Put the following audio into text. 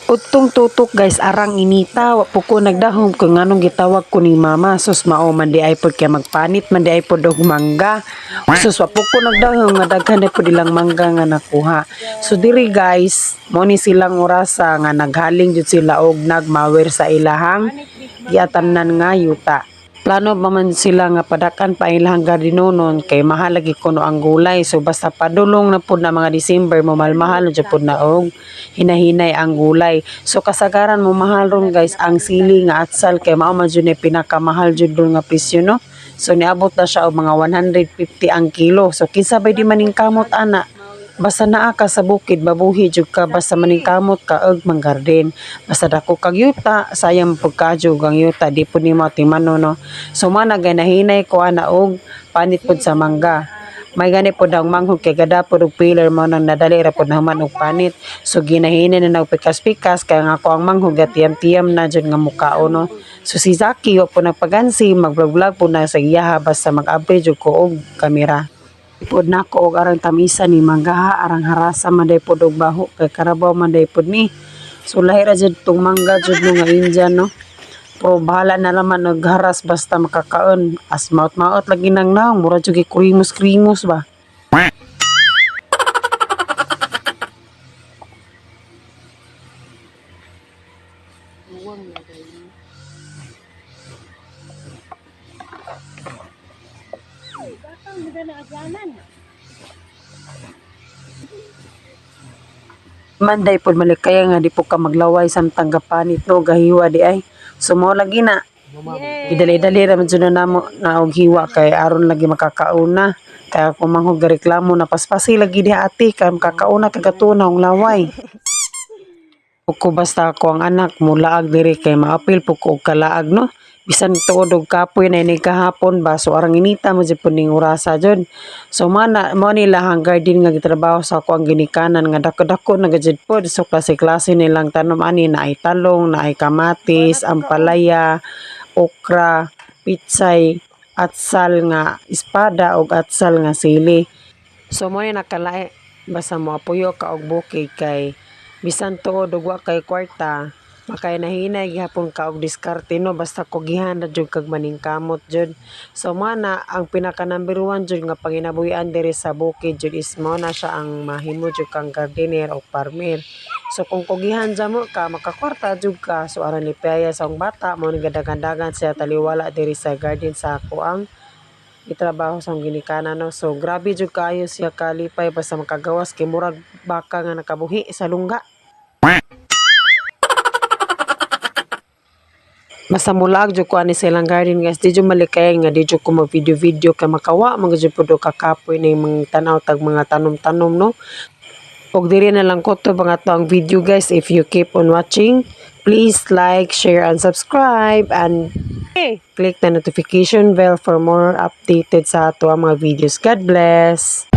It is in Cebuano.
Utong tutok, guys, arang inita, wa po ko nagdahom kung nganong gitawag ko ni mama. Sus, mao man di ay pod kay magpanit man di ay pod og mangga. Sus, wa po ko nagdahom nga daghan na pod ilang mangga nga nakuha. So diri, guys, mo ni silang orasa nga naghaling jud sila og nagmawer sa ilahang giatamnan nga yuta. Plano pa man sila nga padakan pa ilang gardinonon kay mahal lagi kuno ang gulay. So basta padulong na pud na mga December, mo mahal na jud pud na og hinahinay ang gulay. So kasagaran mo mahal ron, guys, ang sili nga atsal kay mao man jud ni pinakamahal jud ron nga presyo, no. So niabot na siya og mga 150 ang kilo. So kinsa bay di maningkamot ana? Basta naa ka sa bukid, mabuhi jud ka basta maningkamot ka og manggarden. Basta dako kag yuta, sayang pagkadyo ang yuta, di pud nimo timano, no. So mana ganahinay ko ana og panit pud sa mangga. May gani pod ang manghog kay gada pod og pillar, mo nang nadali ra pod nahuman og panit. So ginahinay na nagpikas-pikas kay nga ako ang manghog tiyam-tiyam na jud nga mukao, no. So si Zaki wa po nagpagansi, mag-vlog po na sa iyaha basta mag-abri jud ko og kamera. Pod nako og arang tamisa ni mangga, arang harasa man day pod og baho kay karabaw man day pod ni. So lahi ra jud tong mangga jud no nga Indian, no. Pero bahala na naman nagharas basta makakaon. As maot-maot lagi nang naong, mura jud kay kurimos-krimos ba. Luwang na kayo. Bakang muda na agyanan. Manday pod malikaya nga di po ka maglaway samtang gapanit, no, gahiwa di ay. So mao lagi na. Idali-dali ra man jud na namo na og hiwa kay aron lagi makakauna. Kaya kung manghog reklamo na paspasi lagi diha ate kay makakauna kagatuna og laway. Ko basta ako ang anak mo laag diri kay maapil po ko og kalaag, no. Bisan tuod og kapoy na ini kahapon ba, so arang inita mo jud pud ning orasa jud. So mana mo nila ang garden nga gitrabaho sa ako ang ginikanan nga dako-dako na gajud pod. So klase-klase nilang tanom ani, na ay talong, na ay kamatis, ampalaya, okra, pitsay, atsal nga espada ug atsal nga sili. So mo ni nakalae basta moapuyo ka og bukid kay bisan tuod og wa kay kwarta, makay nahinay gihapon ka og diskarte, no, basta kugihan ra jud kag maningkamot jud. So mana ang pinaka number one jud nga panginabuhian diri sa bukid jud is mao na siya ang mahimo jud kang gardener o farmer. So kung kugihan ja mo ka, makakwarta jud ka. So aron lipaya sa akong bata, mao ni gadagan-dagan siya taliwala diri sa garden sa ako ang gitrabaho sa akong ginikanan, no. So grabe jud kaayo siya kalipay basta makagawas kay murag baka nga nakabuhi sa lungga. Basta mulaag jud ko ani sa ilang garden, guys, di jud malikayan nga di jud ko mag video video kay makawa man jud pud og kakapoy ning mga tan-aw tag mga tanom-tanom, no. Og diri na lang ko to mga to ang video, guys. If you keep on watching, please like, share and subscribe and click the notification bell for more updated sa ato ang mga videos. God bless.